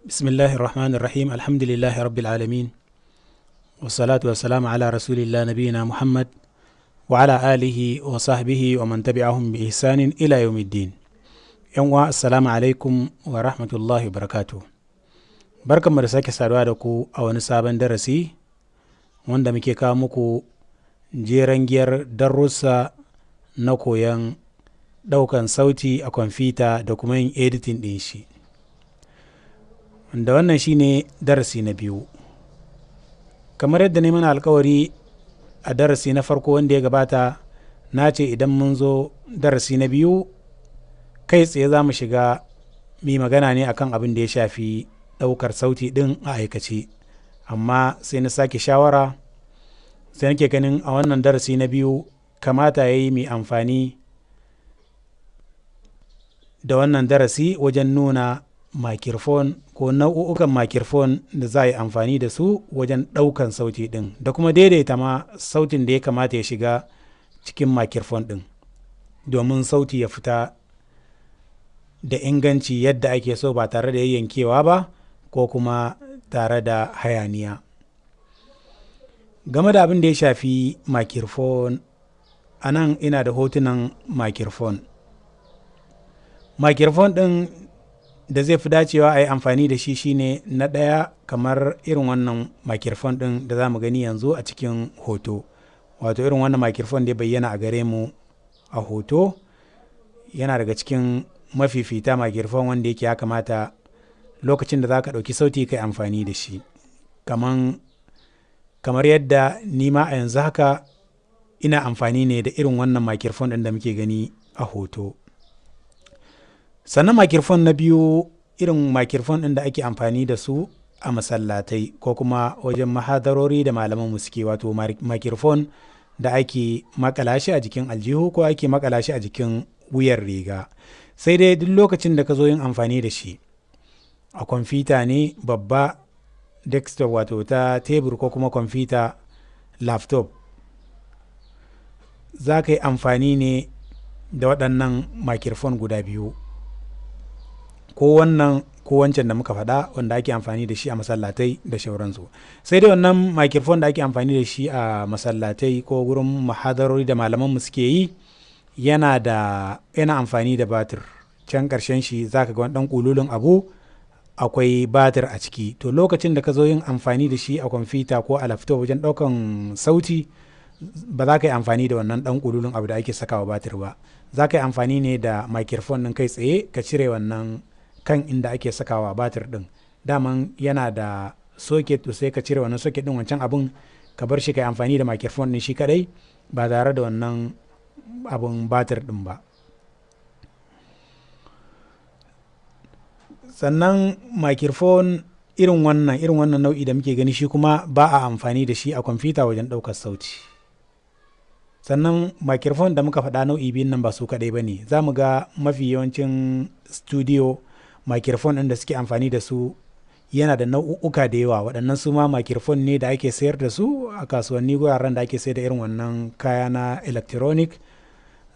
Bismillahir Rahmanir Rahim. Alhamdulillahi Rabbil Alamin. Wassalatu wassalamu ala Rasulillah nabiyina Muhammad wa ala alihi wa sahbihi wa man tabi'ahum bi ihsanin ila yawmiddin. Yan uwa, assalamu alaikum wa rahmatullahi wa barakatuh. Barkanmu da sake saduwa da ku a wani sabon darasi wanda muke kawo muku jeren giyar darussa na koyon ɗaukan sauti a kwamfuta da kuma yin editing ɗin shi. Wanda wannan shine darasi na biyu. Kamar yadda ne mana alkawari a darasi na farko wanda ya gabata, na ce idan mun zo darasi na biyu kai tsaye za mu shiga mai magana ne akan abin da ya shafi ɗaukar sauti ɗin a aikace. Amma sai na sake shawara, sai nake ganin a wannan darasi na biyu kamata ya yi mai amfani da wannan darasi wajen nuna makirfon ko nau'ukan makirfon da za a yi amfani da su wajen ɗaukan sauti ɗin da kuma daidaita ma sautin da ya kamata ya shiga cikin makirfon ɗin domin sauti ya fita da inganci yadda ake so ba tare da yayyankewa ba ko kuma tare da hayaniya. Game da abin da ya shafi makirfon, a nan ina da hotunan makirfon. Makirfon ɗin da zai fi dacewa a yi amfani da shi shine na ɗaya kamar irin wannan makirfon ɗin da za mu gani yanzu a cikin hoto. Wato irin wannan makirfon da ya bayyana a gare mu a hoto yana daga cikin mafifita makirfon wanda yake ya kamata lokacin da za ka ɗauki sauti ka yi amfani da shi. Kamar yadda ni ma a yanzu haka ina amfani ne da irin wannan makirfon ɗin da muke gani a hoto. Sannan makirfon na biyu irin makirfon ɗin da ake amfani da su a masallatai ko kuma wajen mahadarori da malaman mu suke, wato makirfon da ake makala shi a jikin aljihu ko ake makala shi a jikin wuyar riga. Sai dai duk lokacin da ka zo yin amfani da shi a kwamfuta ne babba desktop wato ta tebur ko kuma kwamfuta laptop, za ka yi amfani ne da waɗannan makirfon guda biyu, ko wannan ko wancan da muka faɗa wanda ake amfani da shi a masallatai da shauransu. Sai dai wannan makirfon da ake amfani da shi a masallatai ko gurin muhadarori da malamanmu suke yi yana amfani da batir. Can ƙarshen shi za ka ga wani ɗan ƙululun abu akwai batir a ciki. To lokacin da ka zo yin amfani da shi a kwamfuta ko a laptop wajen ɗaukan sauti, ba za ka yi amfani da wannan ɗan ƙululun abu da ake sakawa batir ba. Za ka yi amfani ne da makirfon ɗin kai tsaye ka cire wannan kan inda ake sakawa batir ɗin. Daman yana da socket, to sai ka cire wannan socket ɗin, wancan abun ka bar shi ka yi amfani da makirfon ɗin shi kaɗai ba tare da wannan abun batir ɗin ba. Sannan makirfon irin wannan nau'i da muke gani shi kuma ba a amfani da shi a kwamfuta wajen ɗaukar sauti. Sannan makirfon da muka faɗa nau'i biyun nan ba su kaɗai ba ne. Za mu ga mafi yawancin studio makirfon ɗin da suke amfani da su yana da nau'uka da yawa. Waɗannan su ma makirfon ne da ake sayar da su a kasuwanni guraren da ake sayar da irin wannan kaya na electronic,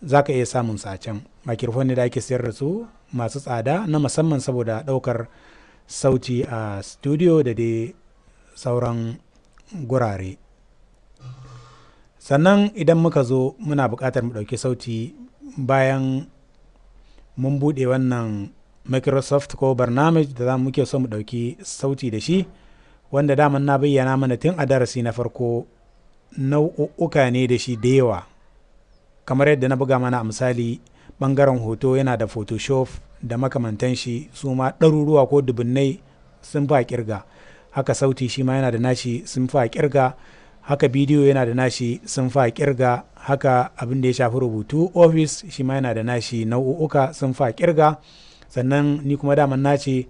za ka iya samun su a can. Makirfon ne da ake sayar da su masu tsada na musamman saboda ɗaukar sauti a studio da dai sauran gurare. Sannan idan muka zo muna buƙatar mu ɗauki sauti bayan mun buɗe wannan Microsoft ko barnamij da za muke so mu ɗauki sauti da shi, wanda daman na bayyana mana tun a darasi na farko nau'uka ne da shi da yawa. Kamar yadda na buga mana a misali, ɓangaren hoto yana da Photoshop da makamantan shi, su ma ɗaruruwa ko dubunnai sun fa kirga. Haka sauti shi ma yana da nashi sun fa kirga. Haka bidiyo yana da nashi sun fa kirga. Haka abin da ya shafi rubutu office shi ma yana da nashi nau'uka sun fa kirga. Sannan ni kuma daman na ce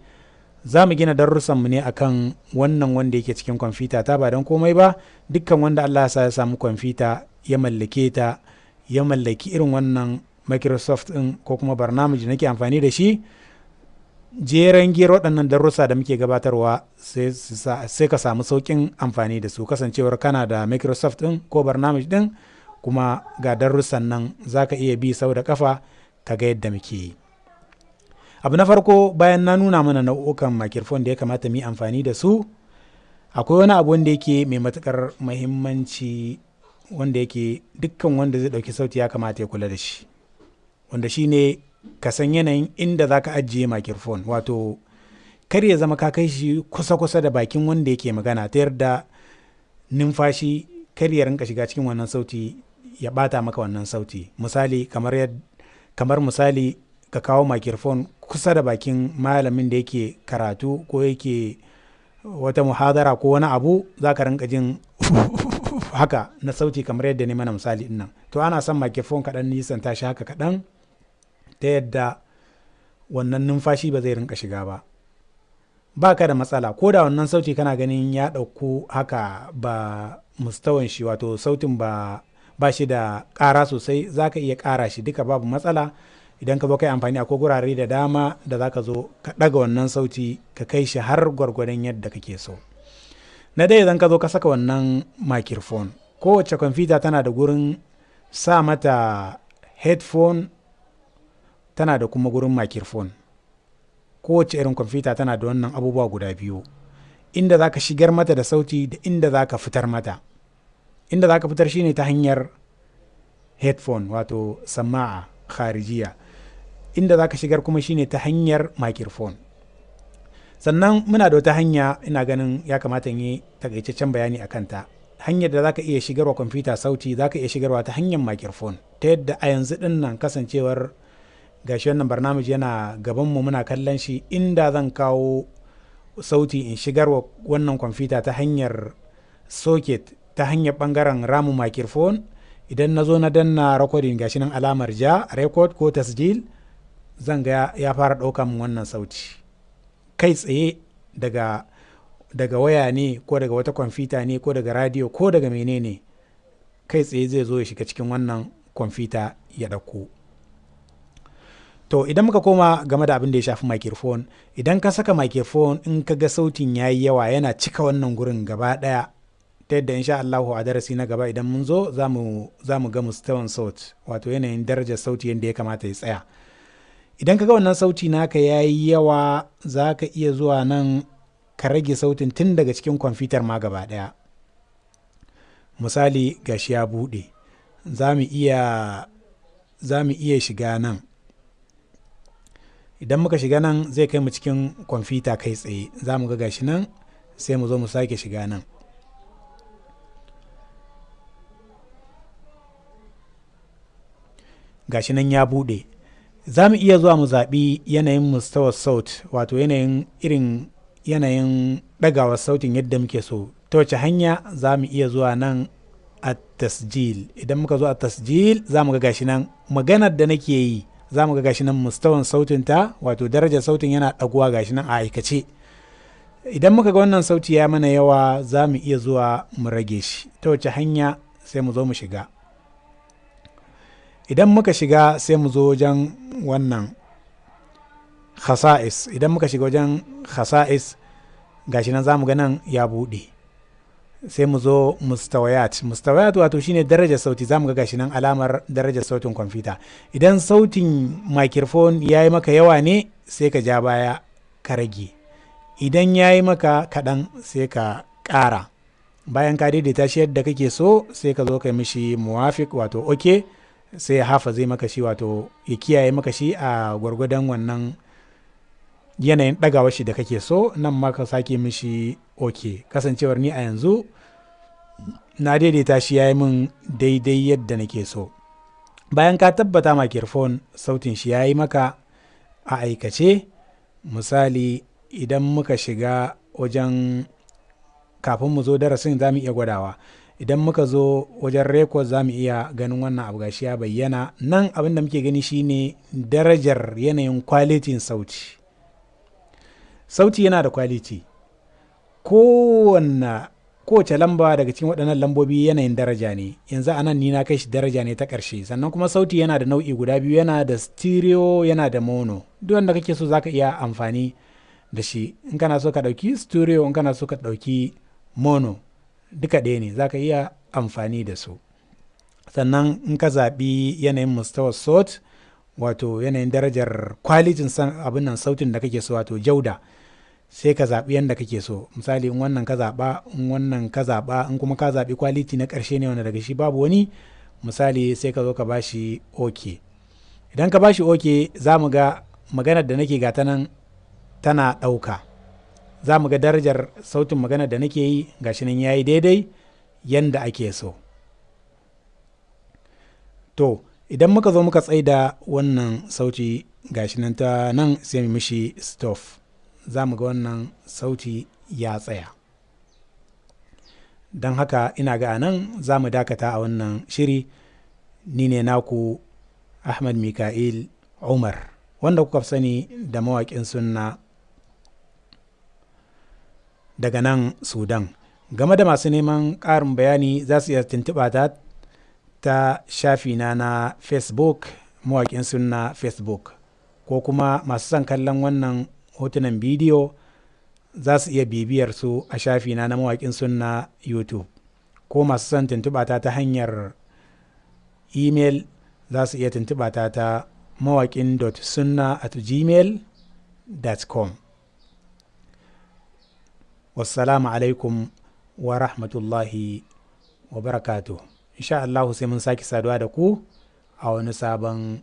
za mu gina darussanmu ne akan wannan wanda yake cikin kwamfuta ta, ba don komai ba. Dukkan wanda Allah ya sa ya samu kwamfuta ya mallake ta, ya mallaki irin wannan Microsoft ɗin ko kuma barnamij da nake amfani da shi, jeren giyar waɗannan darussa da muke gabatarwa sai ka samu sauƙin amfani da su, kasancewar kana da Microsoft ɗin ko barnamij ɗin, kuma ga darussan nan za ka iya bi sau da ƙafa ka ga yadda muke yi. Abu na farko, bayan na nuna mana nau'ukan microphone da ya kamata mu yi amfani da su, akwai wani abu wanda yake mai matukar mahimmanci, wanda yake dukkan wanda zai ɗauki sauti ya kamata ya kula da shi, wanda shine ka san yanayin inda za ka ajiye microphone, wato kar ya zama ka kai shi kusa-kusa da bakin wanda yake magana, ta yarda numfashi kar ya rinka shiga cikin wannan sauti ya bata maka wannan sauti. Misali kamar misali ka kawo microphone kusa da bakin malamin da yake karatu ko yake wata muhadara ko wani abu, za ka rinka jin haka na sauti kamar yadda ne mana misali nan. To ana son microphone kaɗan nisan tashi haka kaɗan, ta yadda wannan numfashi ba zai rinka shiga ba. Ba ka da matsala ko da wannan sauti kana ganin ya ɗauko haka ba mustawan shi, wato sautin ba shi da ƙara sosai, za ka iya ƙara shi duka, babu matsala. Idan ka zo kai amfani, akwai gurare da dama da za ka zo ka ɗaga wannan sauti ka kai shi har gwargwadon yadda kake so. Na dai idan ka zo ka saka wannan microphone, kowace kwamfuta tana da gurin sa mata headphone, tana da kuma gurin microphone. Kowace irin kwamfuta tana da wannan abubuwa guda biyu, inda za ka shigar mata da sauti da inda za ka fitar mata. Inda za ka fitar shine ta hanyar headphone, wato sama'a kharijiya. Inda za ka shigar kuma shine ta hanyar microphone. Sannan muna da wata hanya, ina ganin ya kamata in yi takaitaccen bayani a kanta, hanyar da za ka iya shigarwa kwamfuta sauti. Za ka iya shigarwa ta hanyar microphone, ta yadda a yanzu din nan, kasancewar gashi wannan barnamij yana gabanmu muna kallon shi, inda zan kawo sauti in shigarwa wannan kwamfuta ta hanyar socket, ta hanyar bangaren ramin microphone, idan na zo na danna recording, gashi nan alamar ja, record ko tasjil, zan ga ya fara ɗaukan wannan sauti kai tsaye daga waya ne ko daga wata kwamfuta ne ko daga radio ko daga menene, kai tsaye zai zo ya shiga cikin wannan kwamfuta ya ɗauko. To idan muka koma game da abin da ya shafi microphone, idan ka saka microphone, in ka ga sautin ya yi yawa yana cika wannan gurin gaba ɗaya, ta yadda insha Allahu a darasi na gaba idan mun zo za mu ga mustawan saut, wato yanayin darajar sauti yadda ya kamata ya tsaya. Idan ka ga wannan sauti naka ya yi yawa, za ka iya zuwa nan ka rage sautin tun daga cikin kwamfutar ma gaba ɗaya. Misali gashi ya buɗe, za mu iya shiga nan. Idan muka shiga nan zai kai mu cikin kwamfuta kai tsaye, za mu ga gashi nan, sai mu zo mu sake shiga nan. Gashi nan ya buɗe, za mu iya zuwa mu zaɓi yanayin mustawar saut, wato yanayin irin yanayin ɗagawar sautin yadda muke so. Ta wace hanya? Za mu iya zuwa nan a tasjil. Idan muka zo a tasjil, za mu ga gashi nan maganar da nake yi, za mu ga gashi nan mustawan sautin ta, wato darajar sautin yana ɗaguwa, gashi nan a aikace. Idan muka ga wannan sauti ya mana yawa, za mu iya zuwa mu rage shi. Ta wace hanya? Sai mu zo mu shiga. Idan muka shiga, sai mu zo wajen wannan khasa'is. Idan muka shiga wajen khasa'is, gashi nan za mu ga nan ya buɗe, sai mu zo mustawayat. Mustawayat wato shine darajar sauti. Za mu ga gashi nan alamar darajar sautin kwamfuta. Idan sautin microphone ya yi maka yawa ne, sai ka ja baya ka rage. Idan ya yi maka kaɗan, sai ka ƙara. Bayan ka daidaita shi yadda kake so, sai ka zo ka mishi muwafiq, wato ok, sai ya hafa zai maka shi, wato ya kiyaye maka shi a gwargwadon wannan yanayin ɗagawar shi da kake so. Nan ma ka sake mishi ok. Kasancewar ni a yanzu na daidaita shi ya yi min daidai yadda nake so. Bayan ka tabbata microphone sautin shi ya yi maka a aikace, misali idan muka shiga wajen, kafin mu zo darasin za mu iya gwadawa. Idan muka zo wajen record, za mu iya ganin wannan abu gashi ya bayyana nan. Abin da muke gani shine darajar yanayin kwalitin sauti. Sauti yana da kwaliti. Kowace lamba daga cikin waɗannan lambobi yanayin daraja ne. Yanzu anan ni na kai shi daraja ne ta ƙarshe. Sannan kuma sauti yana da nau'i guda biyu, yana da stereo, yana da mono. Duk wanda kake so zaka iya amfani da shi. In kana so ka ɗauki stereo, in kana so ka ɗauki mono, duka ɗaya ne, zaka iya amfani da su. Sannan in ka zaɓi yanayin mustawar sort, Wato yanayin darajar kwalitin abin nan sautin da kake so, wato jauda, sai ka zaɓi yadda kake so. Misali, in wannan ka zaɓa, in wannan ka zaɓa, in kuma ka zaɓi kwaliti na ƙarshe ne wanda daga shi babu wani, misali, sai ka zo ka bashi OK. Idan ka bashi OK, za mu ga maganar da nake gata nan tana ɗauka. Za mu ga darajar sautin maganar da nake yi, gashi nan ya yi daidai yanda ake so. To, idan muka zo muka tsaida wannan sauti, gashi nan ta nan, sai mu mishi stop, za mu ga wannan sauti ya tsaya. Don haka ina ga anan za mu dakata a wannan shiri. Ni ne naku Ahmad Mika'il Umar, wanda kuka sani da Mawaƙin Sunna daga nan Sudan. Game da masu neman ƙarin bayani, za su iya tuntuɓa ta ta shafina na Facebook, Mawaƙin Sunna Facebook, ko kuma masu son kallon wannan hotunan bidiyo za su iya bibiyar su a shafina na Mawaƙin Sunna YouTube, ko masu son tuntuɓa ta ta hanyar email za su iya tuntuɓa ta ta mawaƙin.sunna@gmail.com. Wassalamu alaikum wa rahmatullahi wa barakatuh. Insha Allahu sai mun sake saduwa da ku a wani sabon